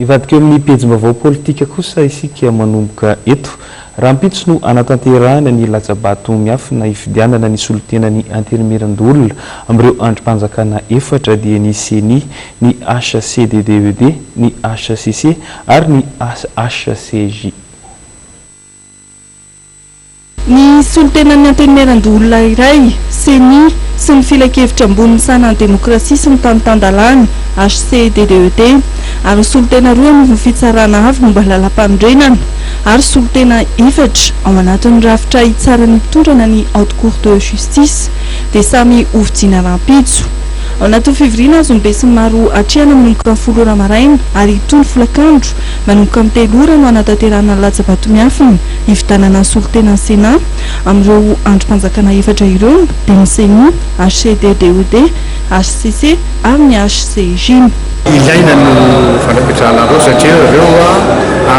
Hivadika eo amin'ny pejim-baovao politika kosa isika manomboka eto. Rahampitso no hanatanterahana ny latsa-bato miafina hifidianana ny solontenan'ny Antenimierandoholona amin'ireo andrim-panjakana efatra dia ny Ceni, ny HCDDED, ny hcc ary ny HCJ. Ny solontenan'ny Antenimierandoholona iray, Ceni, sy ny Filankevitra ambony misahana ny demokrasia sy ny tany tan-dalàna, HCDDED, ary solontena roa anivon'ny Fitsarana avo momba ny lalàmpanorenana, ary solontena efatra ao anatin'ny rafitra hitsaran'ny mpitondra na ny Haute Cour de Justice, dia samy hovidiana rahampitso. Ao anatin'ny fivoriana azon'ny besinimaro atrehana manomboka amin'ny 10 ora maraina ary hitohy ny folakandro manomboka amin'ny 3 ora no hanatanterahana ny latsa-bato miafina hividanana ny solontenan'ny Sénat amin'ireo andrim-panjakana efatra ireo dia ny Ceni, HCDDED, HCC ary ny HCJ. Ilaina ny fanapetrahana ireo satria ireo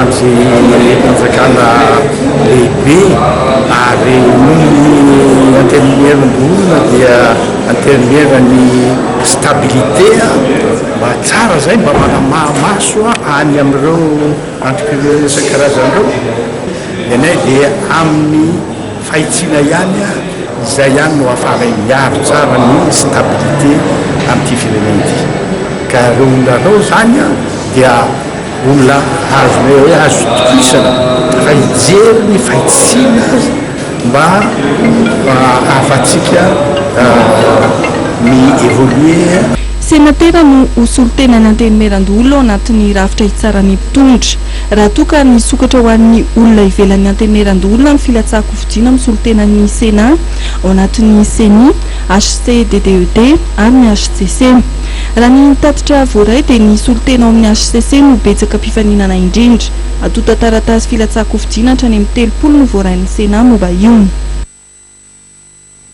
andrim-panjakana lehibe ary noho ny antenimierandoholona dia antenimieran'ny stabilité mba tsara izay mba manamaha-maso any amin'ireo Andrim-pirenena isan-karazany ireo, ny anay dia amin'ny fahitsiana ihany, izay ihany no ahafahanay miaro tsara ny stabilité amin'ity firenena ity. Ka ireo olona ireo izany dia olona azonay hoe azo itokisana fa hijery ny fahitsiana mba ahafahantsika mi-évoluer. Senatera no ho solontenan'ny Antenimierandoholona ao anatin'ny rafitra hitsaran'ny mpitondra. Raha toa ka nisokatra ho an'ny olona ivelan'ny Antenimierandoholona ny filatsahan-kofidiana amin'ny solontenan'ny Sénat ao anatin'ny Ceni, HCDDED ary ny hcc. Raha ny tatitra voaray dia ny solontena ao amin'ny hcc no betsaka mpifaninana indrindra. Antontan-taratasy filatsahan-kofidiana hatrany amin'ny 30 no voarain'ny Sénat momba io.